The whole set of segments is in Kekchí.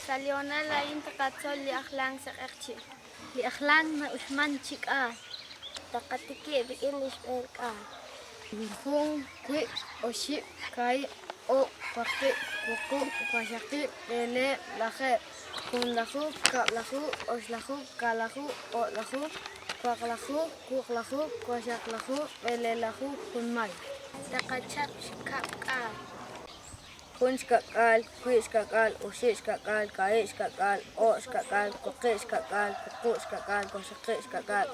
Sa' li hoonal a'in taqatzol li ajlank sa' q'eqchi'. Li ajlank na'uxman chi k'aal. Taqatikib' rik'in li xb'een k'aal. Jun, wiib', oxib', kaahib', oob', waqib', wuqub', waqxaqib', b'eleeb', lajeeb', junlaju, kab'laju, oxlaju, kaalaju, o'laju, waqlaju, wuqlaju, waqxaqlaju, b'eleelaju, junmay. Taqachap xkab' k'aal. Jun xka'k'aal, wiib' xka'k'aal, oxib' xka'k'aal, kaahib' xka'k'aal, oob' xka'k'aal, waqib' xka'k'aal, wuqub' xka'k'aal, waqxaqib' xka'k'aal,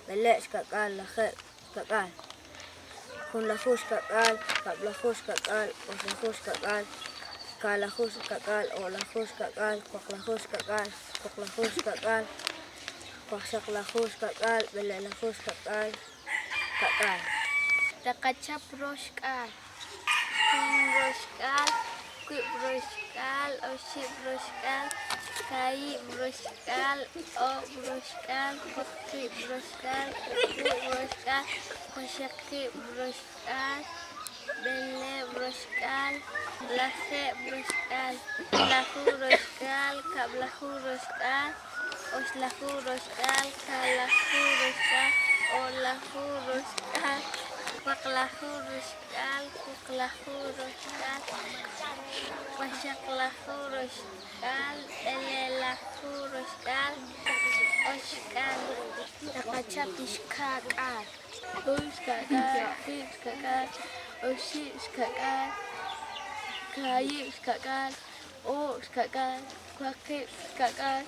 b'eleeb' xka'k'aal, lajeeb' xka'k'aal, junlaju xka'k'aal, kab'laju xka'k'aal, oxlaju xka'k'aal, kaalaju xka'k'aal, o'laju xka'k'aal, waqlaju xka'k'aal, wuqlaju xka'k'aal, waqxaqlaju xka'k'aal, b'eleelaju xka'k'aal, ka'k'aal. Taqachap rox k'aal. Jun roxk'aal, wiib' roxk'aal, oxib' roxk'aal, kaahib' roxk'aal, oob' roxk'aal, waqib' roxk'aal, wuqub' roxk'aal, waqxaqib' roxk'aal, b'eleeb' roxk'aal, lajeeb' roxk'aal, laju roxk'aal, kab'laju roxk'aal, oxlaju roxk'aal, kaalaju roxk'aal, o'laju roxk'aal, waqlaju roxk'aal, wuqlaju roxk'aal, waqxaqlaju roxk'aal, b'eleelaju roxk'aal, oxk'aal. Taqachap li xka'k'aal. Jun xka'k'aal, wiib' xka'k'aal, oxib' xka'k'aal, kaahib' xka'k'aal, oob' xka'k'aal, waqib' xka'k'aal,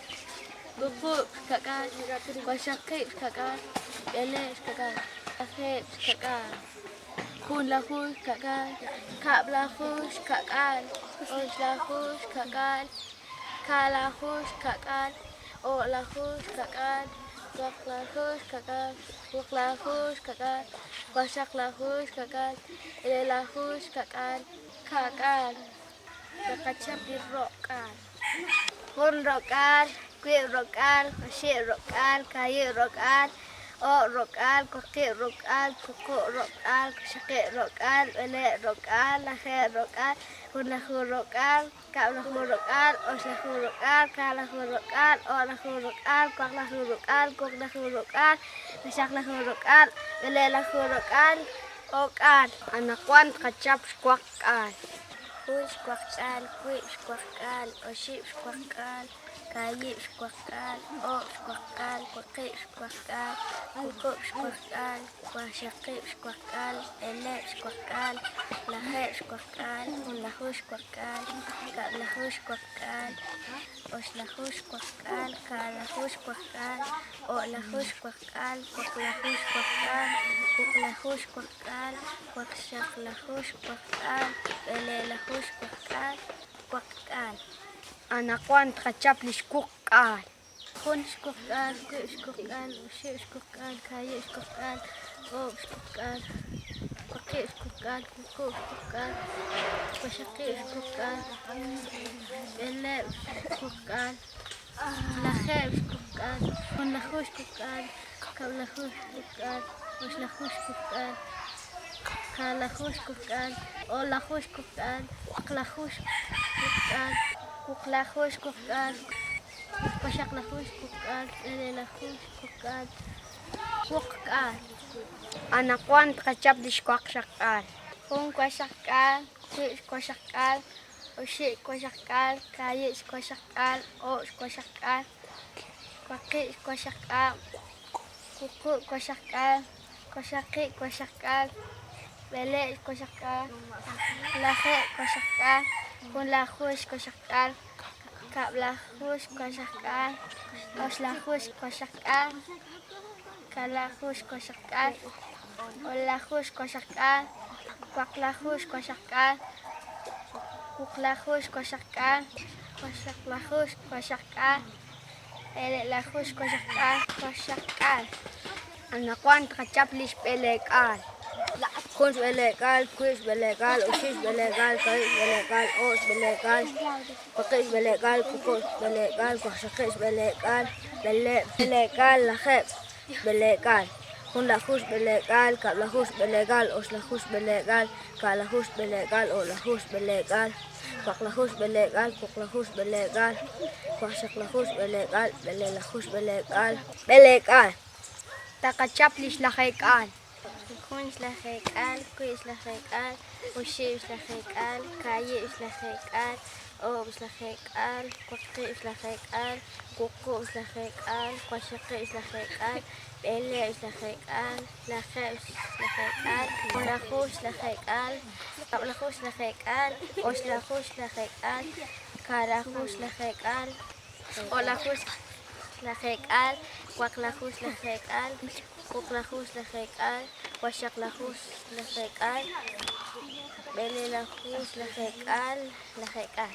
wuqub' xka'k'aal, waqxaqib' xka'k'aal, b'eleeb' xka'k'aal, lajeeb' xka'k'aal, junlaju xka'k'aal, kab'laju xka'k'aal, oxlaju xka'k'aal, kaalaju xka'k'aal, o'laju xka'k'aal, waqlaju xka'k'aal, wuqlaju xka'k'aal, waqxaqlaju xka'k'aal, b'eleelaju xka'k'aal, ka'k'aal. Taqachap li ro'k'aal. Jun ro'k'aal, wiib' ro'k'aal, oxib' ro'k'aal, kaahib' ro'k'aal, oob' ro'k'aal, waqib' ro'k'aal, wuqub' ro'k'aal, waqxaqib' ro'k'aal, b'eleeb' ro'k'aal, lajeeb' ro'k'aal, junlaju ro'k'aal, kab'laju ro'k'aal, oxlaju ro'k'aal, kaalaju ro'k'aal, o'laju ro'k'aal, waqlaju ro'k'aal, wuqlaju ro'k'aal, waqxaqlaju ro'k'aal, b'eleelaju ro'k'aal, o'k'aal. Anaqwan tqachap xwaq k'aal. Jun xwaqk'aal, wiib' xwaqk'aal, oxib' xwaqk'aal, kaahib' xwaqk'aal, oob' xwaqk'aal, waqib' xwaqk'aal, wuqub' xwaqk'aal, waqxaqib' xwaqk'aal, b'eleeb' xwaqk'aal, lajeeb' xwaqk'aal, junlaju xwaqk'aal, kab'laju xwaqk'aal, oxlaju xwaqk'aal, kaalaju xwaqk'aal, o'laju xwaqk'aal, waqlaju xwaqk'aal, wuqlaju xwaqk'aal, waqxaqlaju xwaqk'aal, b'eleelaju xwaqk'aal, waqk'aal. Anaqwan tqachap li xwuq k'aal. Jun xwaqk'aal, wiib' xwaqk'aal, oxib' xwaqk'aal, kaahib' xwaqk'aal, oob' xwaqk'aal, waqib' xwaqk'aal, wuqub' xwaqk'aal, waqxaqib' xwaqk'aal, b'eleeb' xwaqk'aal, lajeeb' xwaqk'aal, junlaju xwaqk'aal, kab'laju xwaqk'aal, oxlaju xwaqk'aal, kaalaju xwaqk'aal, o'laju xwaqk'aal, waqlaju xwaqk'aal, wuqlaju xwaqk'aal, waqxaqlaju xwaqk'aal, b'eleelaju xwaqk'aal, wuqk'aal. Anaqwan tqachap li xwaqxaqk'aal. Jun waqxaqk'aal, wiib' xwaqxaqk'aal, oxib' xwaqxaqk'aal, kaahib' xwaqxaqk'aal, oob' xwaqxaqk'aal, waqib' xwaqxaqk'aal, wuqub' xwaqxaqk'aal, waqxaqib' xwaqxaqk'aal, b'eleeb' xwaqxaqk'aal, lajeeb' xwaqxaqk'aal, junlaju xwaqxaqk'aal, kab'laju xwaqxaqk'aal, oxlaju xwaqxaqk'aal, kaalaju xwaqxaqk'aal, o'laju xwaqxaqk'aal, waqlaju xwaqxaqk'aal, wuqlaju xwaqxaqk'aal, waqxaqlaju xwaqxaqk'aal, b'eleelaju xwaqxaqk'aal, waqxaqk'aal. Anaqwan tqachap li xb'eleek'aal. Jun xb'eleek'aal, wiib' xb'eleek'aal, oxib' xb'eleek'aal, kaahib' xb'eleek'aal, oob' xb'eleek'aal, waqib' xb'eleek'aal, wuqub' xb'eleek'aal, waqxaqib' xb'eleek'aal, b'eleeb' xb'eleek'aal, lajeeb' xb'eleek'aal, junlaju xb'eleek'aal, kab'laju xb'eleek'aal, oxlaju xb'eleek'aal, kaalaju xb'eleek'aal, o'laju xb'eleek'aal, Waqlaju xb'eleek'aal, wuqlaju xb'eleek'aal, waqxaqlaju xb'eleek'aal, b'eleelaju xb'eleek'aal, b'eleek'aal. Taqachap li xlajeek'aal. Jun xlajeek'aal, wiib' xlajeek'aal, oxib' xlajeek'aal, kaahib' xlajeek'aal, oob' xlajeek'aal, waqib' xlajeek'aal, wuqub' xlajeek'aal, waqxaqib' xlajeek'aal, b'eleeb' xlajeek'aal, lajeeb' xlajeek'aal, junlaju xlajeek'aal, kab'laju xlajeek'aal, oxlaju xlajeek'aal, kaalaju xlajeek'aal, o'laju xlajeek'aal, waqlaju xlajeek'aal, wuqlaju xlajeek'aal, waqxaqlaju xlajeek'aal, b'eleelaju xlajeek'aal, lajeek'aal.